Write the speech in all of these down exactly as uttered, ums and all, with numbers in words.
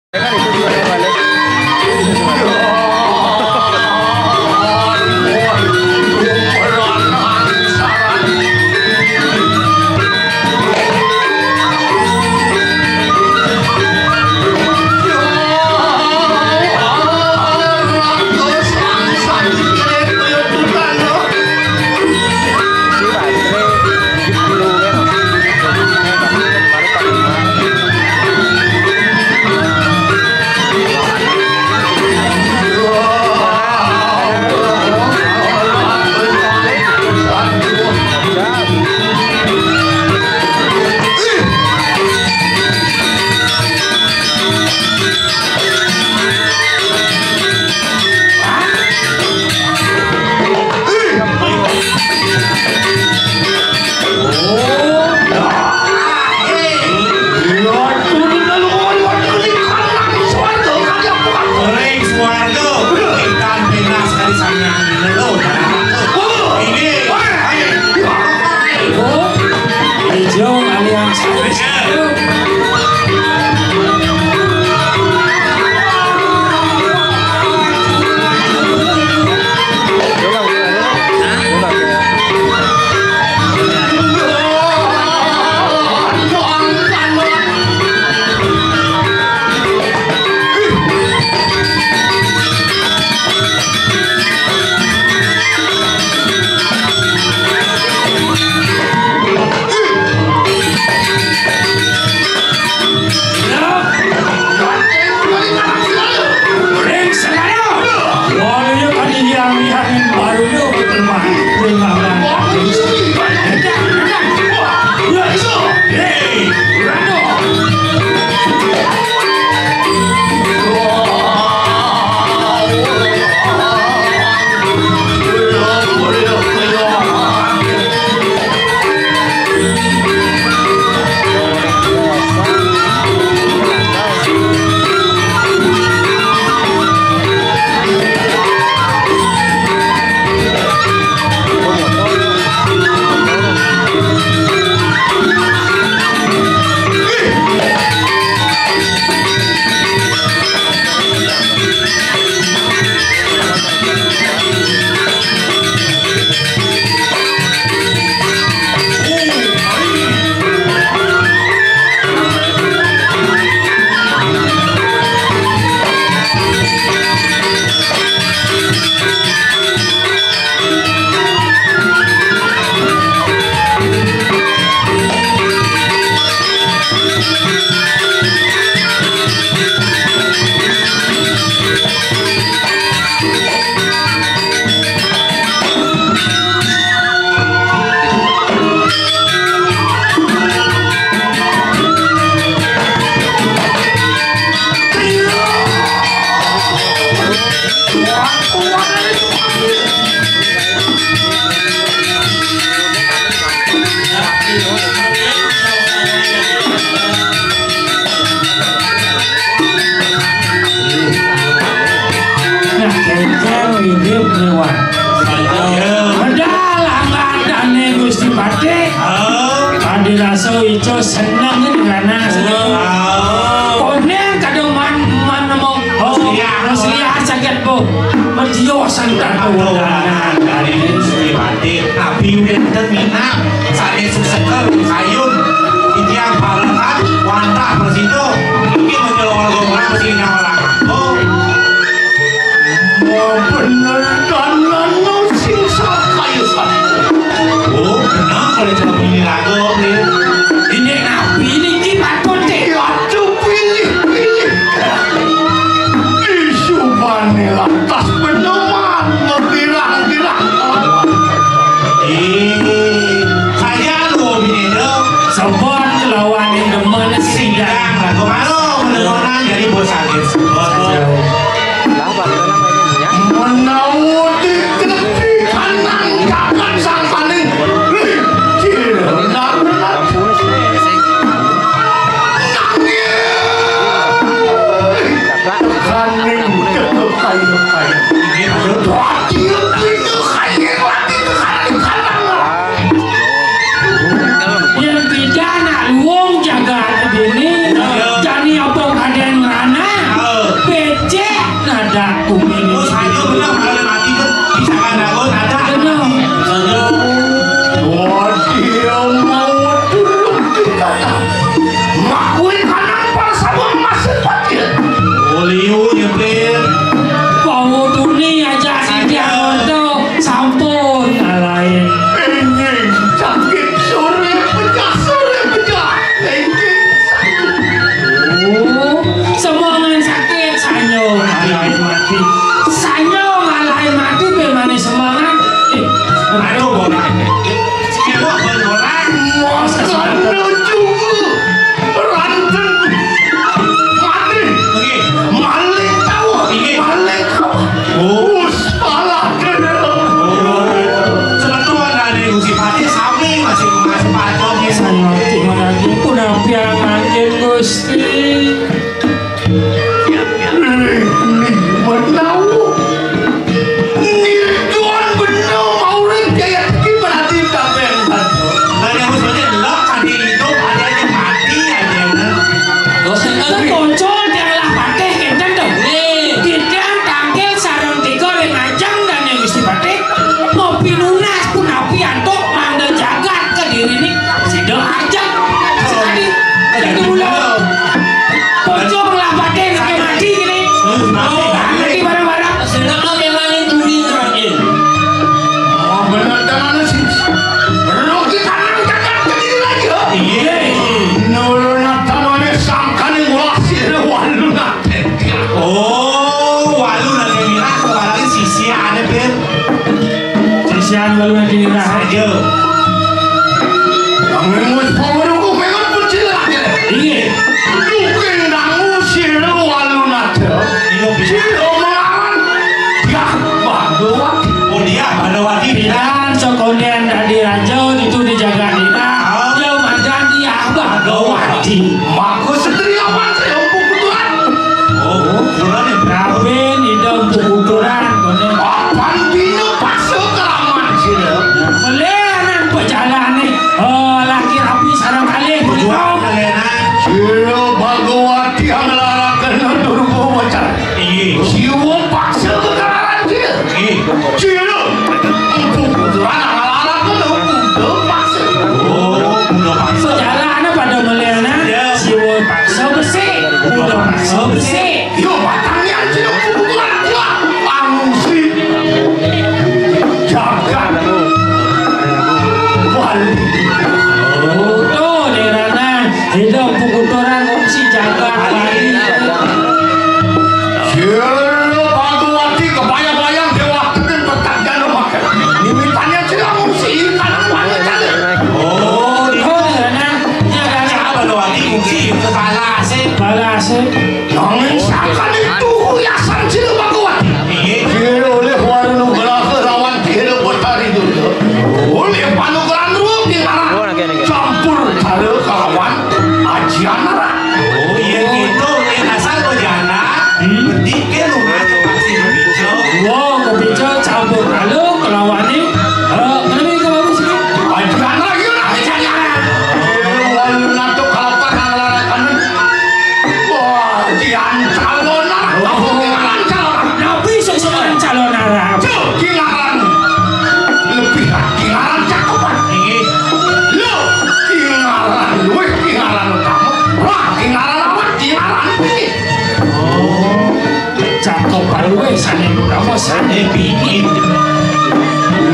Nah, kéngkén mirip liwat. Medal angkatané Gusti Patih. Tadi rasa ijo seneng ini lanang seneng. Koné kadung man man nemu. Oh, iya. Muslihat saged, Bu. Mediosan kanggo wedangan. Dari Gusti Patih, Nabi udah enten minang. Sané sesekel kayun, titiang palekat, wantah prasida. Mungkin menyang warga orang sing nyawang. Oh. Oh, bener, dan leno sing sakaya sastra. Oh, bener, kalau cuma ini lagu, Bli. Ini nabi, ini ki patut, Dik. Iya, tuh, pilih, pilih. Isubane lantas peneman, mengkirang-kirang. Ih, kaya lu, Bini, dong. Sebab lawan yang demen sidang. Sidang, lagu malu, mendengonan, jadi bos sakit. Bos, bos. Lah, Pak, kenapa ini punya? Menawi ditepi kanang jagat sangkaning licin. Nanging kaning kayu-kayu. Ayo, dadi kayu lagi ke kanan, kanan. Yen kita nak luwung jagat dini, jani apa kadén ngrana? Gusti. Ning menawa. Nirgon bener maurip jaya iki berarti kabeh. Lah, yang wis mati delok, ade idup, ade yang mati, ade yang. Terus kan muncul tiang lah patih kenten to. Nggih. Titiang tangkil sareng tiga ring ajeng dan yang Gusti Patih. Ngopi nunas punapi antuk mangda jagat kediri ni. Sida ajeng. Sekali. Jadi mula. Pocong lah batin sampai mati gini. Oh, mati bareng-bareng. Sedang kami main judi terakhir. Oh, bener tenan sih. Rugi tanang jagat kediri lagi, ha? Iya. Nulunatan oleh sangkan yang wasi walu nate. Oh, walu nate mirah, kemarin sisi ada, Ben. Sisian walu nate mirah. Saja. Kamu mau sepuluh ribu pengen pun cilak ya? Iya. Duking dangu sira walu nate. Iya, Ben. Sira melawan. Ya, Bagawati. Oh, dia Bagawati. Pidan sekonden dadi raja itu dijaga dina. Ah. Dia madan dia Bagawati. Maka setri awan saya empuk betulan. Oh, betulan ya. Rabin ida empuk betulan. Apan bina paksa keramat sira. Melenan pejalan ni. Oh, laki rapi sarang kalih. Betulan melenan. Sira Bagawati yang lara kena durba wacan. Iya. Jiwa paksa kekalahan dia. Iya. Cila. Untuk putra anak-anak tu, untuk paksa. Oh, untuk paksa. Jalan pada meliana, ya. Jiwa paksa besi, untuk paksa besi. Yo, batangnya cila, untuk putra anak. Angsi. Jagat. Wali. Oh, tu, Derana. Hidup pengkotoran ngungsi jagat Bali. Sira Bhagawati kebayang-bayang dewa tekan petak jana makan. Nimitannya sira ngungsi ikan apa aja. Oh, oh, iya, nah, ya, ya, ya, Bhagawati ngungsi ke balas, eh. Balas, eh. Nanging sakadi tuhu yasan sira Bhagawati. Inggih. Sira oleh warna nugraha lawan kira Betari Durga. Oleh panugrahan ruh di arah campur cara kalawan ajian arah. Oh, iya gitu. Ing asal bejana, hmm? Bedik ke rumah pasti bebica. Wah, kebica campur kala kelawan ni. Eh, kenapa ke baru sini? Ajian arah, iya lah, ajian arah. Eh, walau nato kalapa nang larakan. Wah, kian calon arah. Tahu kian calon arah. Napi sok sekarang calon arah? Cuk, kingaran. Lebih kingaran cakupan. Inggih. Lo, kingaran luwih, kingaran utama. Wah, kingaran awak, kingaran tinggi. Oh. Cakupan luwih sane utama, sane tinggi.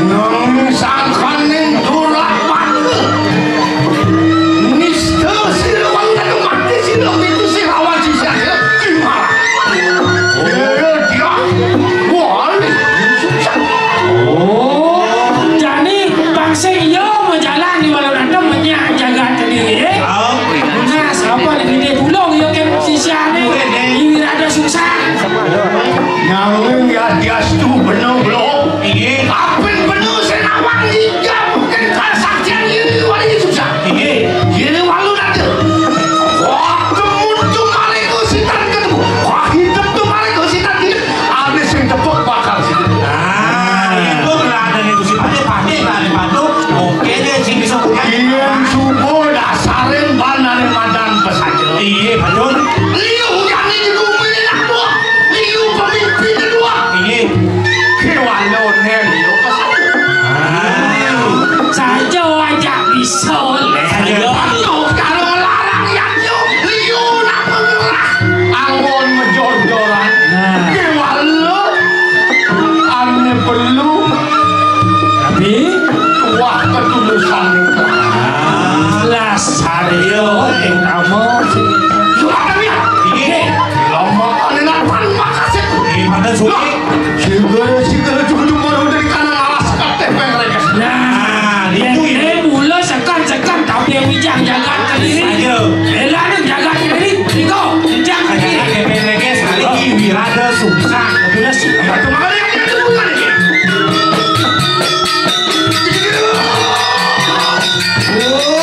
Nang sangkaning turak mati. Nista sira wangkana mati sira pitu sing awan sisa sira. Iya, dia. Wah, ini. Oh, jani bangsa iya majalan di walau datang menyak jagat kediri, eh? Oh. Nah, siapa lagi dia pulung iya ke sisa ni? Ini rada susah. Nanging ya diastu bener, Bro. Iya. Apin bener sing awak ngijam mungkin kalau saksian ini wali susah. Iya. Ini walu nanti. Wah, kemun tu maling kau sitan ketemu. Wah, hitam tu maling kau sitan ini. Ada sing tepuk bakal situ. Ah, itu lah ada nih, si Pak. Pati lah nih, Pak. Oke deh, sing bisa punya. Iya, subuh dasarin ban ane madan pesaja. Iya, betul. Liu jani di bumi nak dua. Liu pemimpin dua. Iya. Kewalo nen, liu pesaja. Ah. Saja aja bisa oleh. Saja. Tuh, kalau larang ya, liu, liu nak mengerah. Anggon ngejor-joran. Nah. Kewalo. Ane perlu. Tapi wah ketulusan. Lah sarya ing kamu. Sudah kami. Iya. Lama kali lapan makasih. Iya, pada suki. Segala, segala cukup baru dari kanan alas kateh pengerekas. Nah, dia ini mula sekan-sekan tapi yang bijak jaga kediri. Saja. Elah ni jaga kediri. Tiga, bijak kediri. Jaga kediri, sekali lagi, wirada susah. Sudah susah. Cuma kali yang dia temukan ini. Oh.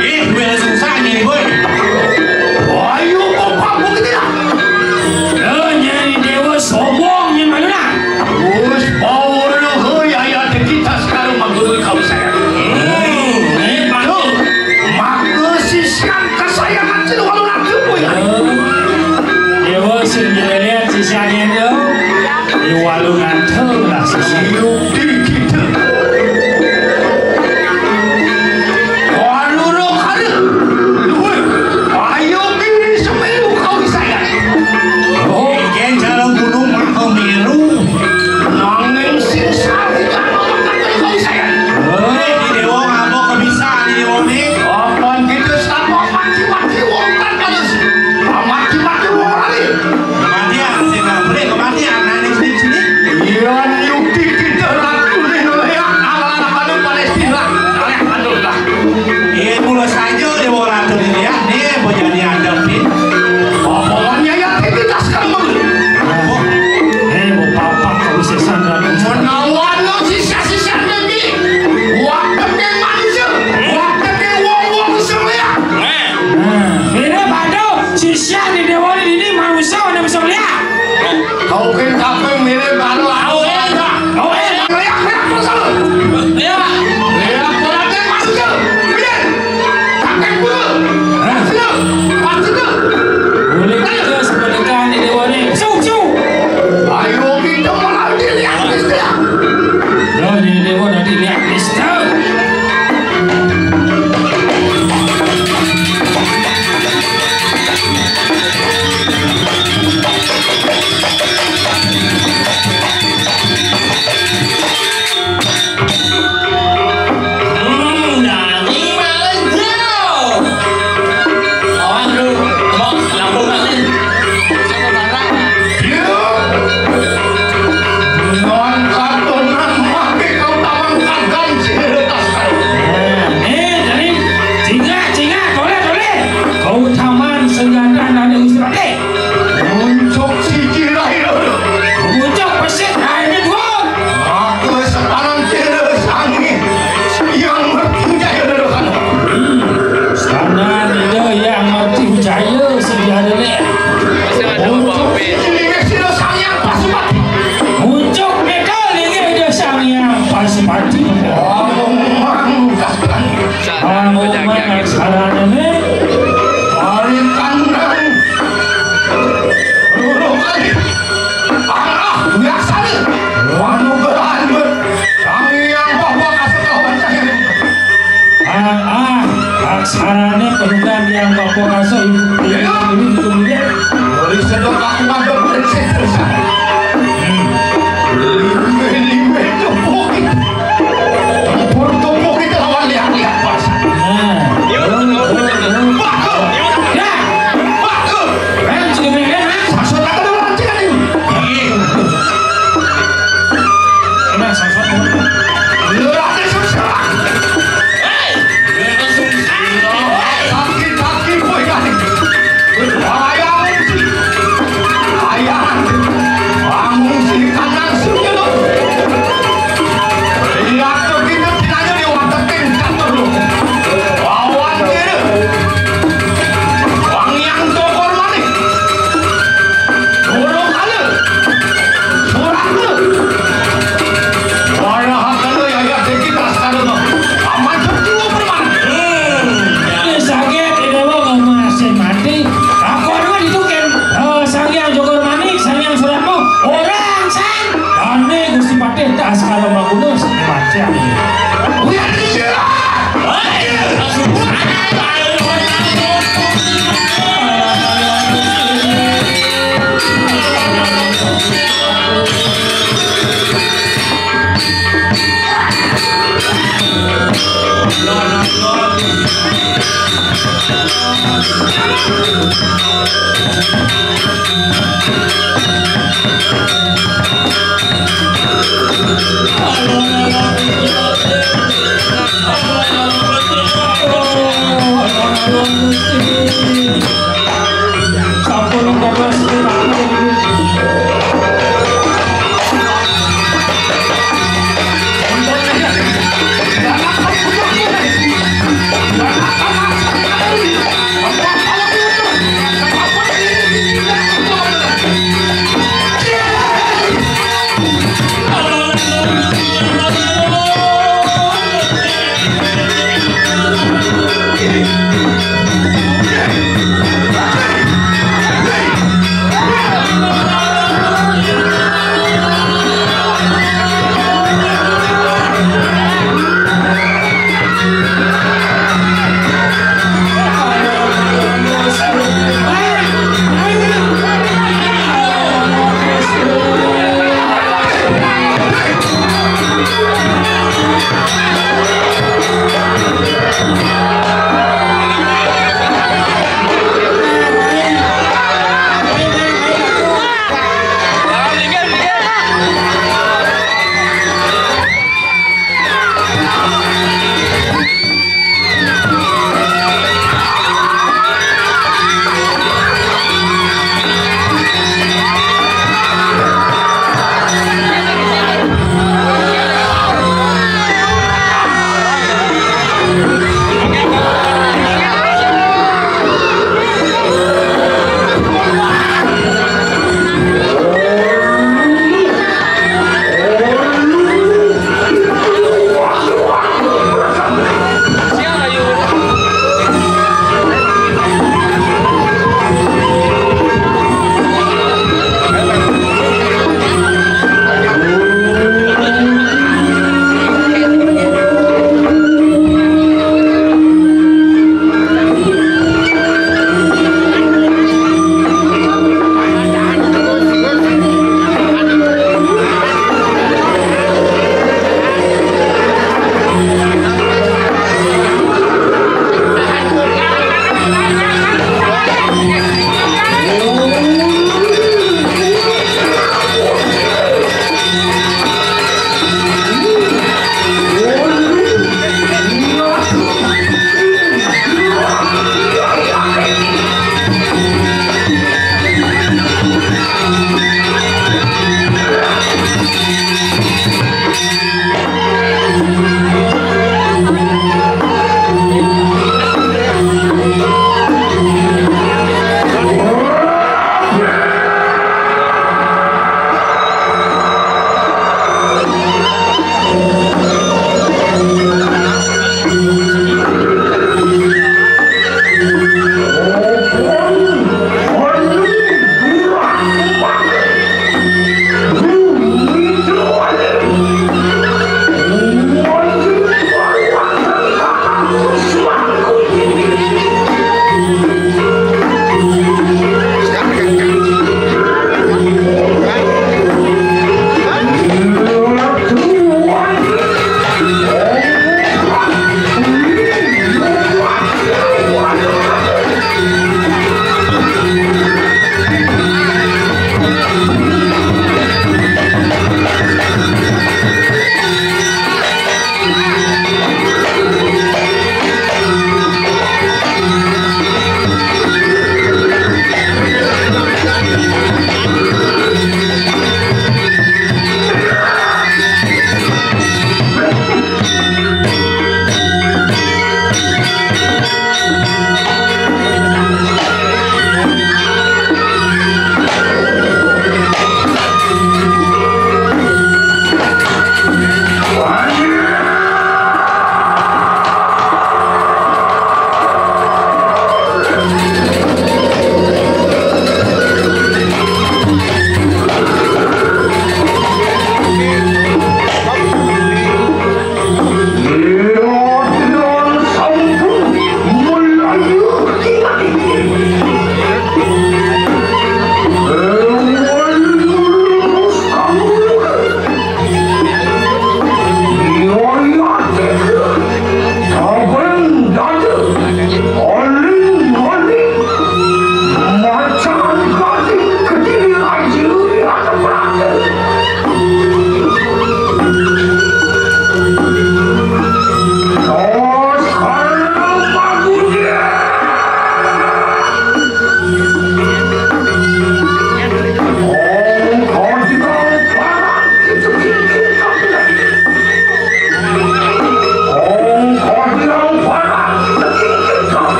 Ih, gue langsung sange nih, boy. Ayo, bapak, gue gitu dah. Lo jadi dewa sombong, yang mana? Terus, power lo, heuy, aya téh kita sekarang mah guru kau saya. Hmm, eh, Pak. Tuh, maka siskan kesayangan si Walu Ratu, boy. Dewa sing dilihat sisanya itu. Di walungan teulah sisi. Yuk di kita. Walu rokare. Luwe. Ayo kiri semelu kau saya. Oh, ikan jalan gunung mah meru. Nanging sing sakit apa makan kau saya. Hei, di dewa ngapa kebisaan di dewa nih? Apaan kita sama mati-mati wong kan terus. Mati-mati wong lagi. Kematian, sing nggak boleh kematian, nangis di sini. Iya, nyuti kita ratu di Indonesia, ala-ala pada Palestina, ala-ala lah. Iya, mulai saja di Ratu ini ya, nih mau jadi ada nih. Pokoknya ya, kita sekarang dulu. Eh, mau papa kalau sesat dan menawan lo sisa-sisa nanti. Waktu ke manusia, waktu ke wong-wong semua. Nah, ini pada sisa di dewa ini manusia udah bisa melihat. Kau kan kafe mirip baru. Kau eh, kau eh, teriak-teriak terus. Iya. Teriak-teriak masuk ke. Biar. Kakek guru. Hah? Masuk. Masuk ke. Boleh kita sebenarkan di dewa ni. Su, su. Ayo kita malah dilihat, Mister. Lo di dewa nanti lihat, Mister. Eh, jadi, cingak, cingak, toleh, toleh. Kau taman senjata nade usir ade. Muncuk siji lahir. Muncuk pesit lahir dua. Aku sekarang tidak sangi yang berjaya leluhur. Standar ida yang ngerti jaya sedia dene. Muncuk ini sira Sang Hyang Pasupati. Muncuk meka linggih ida Sang Hyang Pasupati. Amun mangkaskan. Amun mangkaskan ini. Ari kandang. Loro kali. Arah biasane. Anugerah Sang Hyang Bapa Kaseta Pancasila. Ah, ah, aksarane penukan yang Bapa Kaseta ini, ini, ini, ini. Ori sedot aku mandek bersih terus. Hmm. Lime-lime tepuk. Tempur tepuk itu lawan lihat-lihat, Bos. Nah. Bagus. Ya. Bagus. Eh, cuma ini, eh. Sasot aku dulu, cek ini. Iya. Emang sasot. Lu rasa susah. Hei. Sakit-sakit, boy, kan.